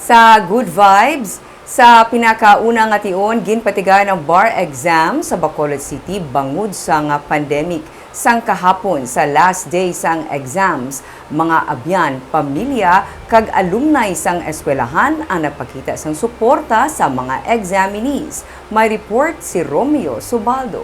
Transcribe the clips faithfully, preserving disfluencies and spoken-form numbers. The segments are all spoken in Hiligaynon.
Sa Good Vibes, sa pinakauna nga tion, ginpatigayon ang bar exam sa Bacolod City bangod sa nga pandemic. Sang kahapon, sa last day sang exams, mga abyan, pamilya, kag alumni sang eskwelahan ang nagpakita sang suporta sa mga examinees. May report si Romeo Subaldo.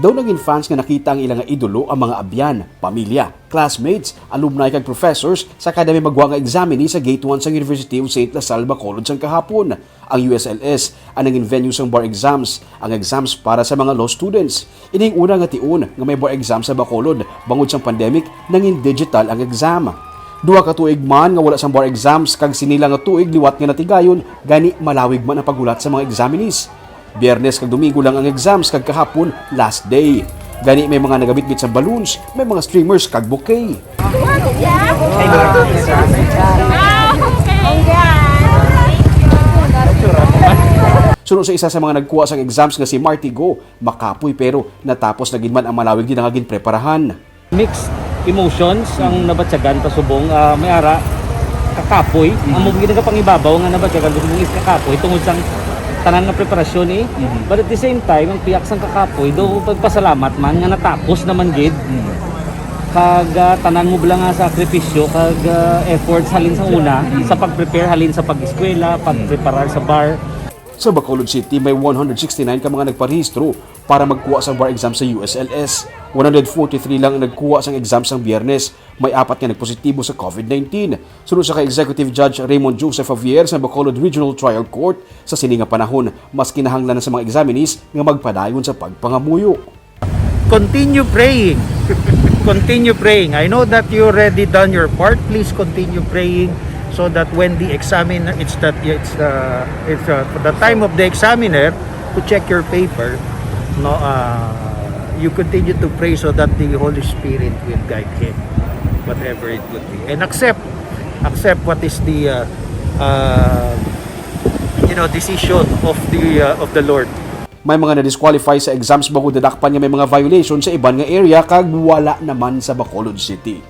Daw naging fans nga nakita ang ila nga idolo ang mga abyan, pamilya, classmates, alumni kag professors sa kada may magwa nga examine sa Gate one sang University of Saint La Salle Bacolod sang kahapon. Ang U S L S ang nangin venue sang bar exams, ang exams para sa mga law students. Ining una nga tion nga may bar exam sa Bacolod bangod sang pandemic nangin digital ang exam. Duha ka tuig man nga wala sang bar exams kag sini lang nga tuig liwat nga natigayon, gani malawig man ang paghulat sa mga examinees. Biyernes kag Domingo lang ang exams kag kahapon last day. Gani may mga nagabitbit sa balloons, may mga streamers kag bouquet. Suno sa isa sa mga nagkuha sang exams nga si Marty Go, makapoy pero natapos na gid man ang malawig nila nga ginpreparahan. Mixed emotions ang nabatyagan pasubong. Ah, may ara, kakapoy. Ang mga ginagapangibabaw nga nabatyagan pasubong is kakapoy tungod sang tanan nga preparasyon eh. But at the same time, ang piyak sang kakapoy, do pagpasalamat man nga natapos naman gid. Kag ah, tanan mo bala nga sakripisyo kag ah, efforts halin sa una, sa pag-prepare, halin sa pag-eskwela, pag-preparar sa bar. Sa Bacolod City, may one hundred sixty-nine ka mga nagparehistro para magkuha sang bar exam sa U S L S. One hundred forty-three lang ang nagkuha sang exam sang Biyernes. May apat nga nagpositibo sa COVID nineteen. Suno sa kay Executive Judge Raymond Joseph Javier sa Bacolod Regional Trial Court, sa sini nga panahon, mas kinahanglan na sa mga examinees nga magpadayon sa pagpangamuyo. Continue praying. Continue praying. I know that you already done your part. Please continue praying so that when the examine, it's that it's uh, it's uh, the time of the examiner to check your paper. No, uh, you continue to pray so that the Holy Spirit will guide him, whatever it would be, and accept accept what is the uh, uh, you know decision of the uh, of the Lord. May mga na-disqualify sa exams bangod nadakpan nga may mga violation sa iban nga area kag wala naman sa Bacolod City.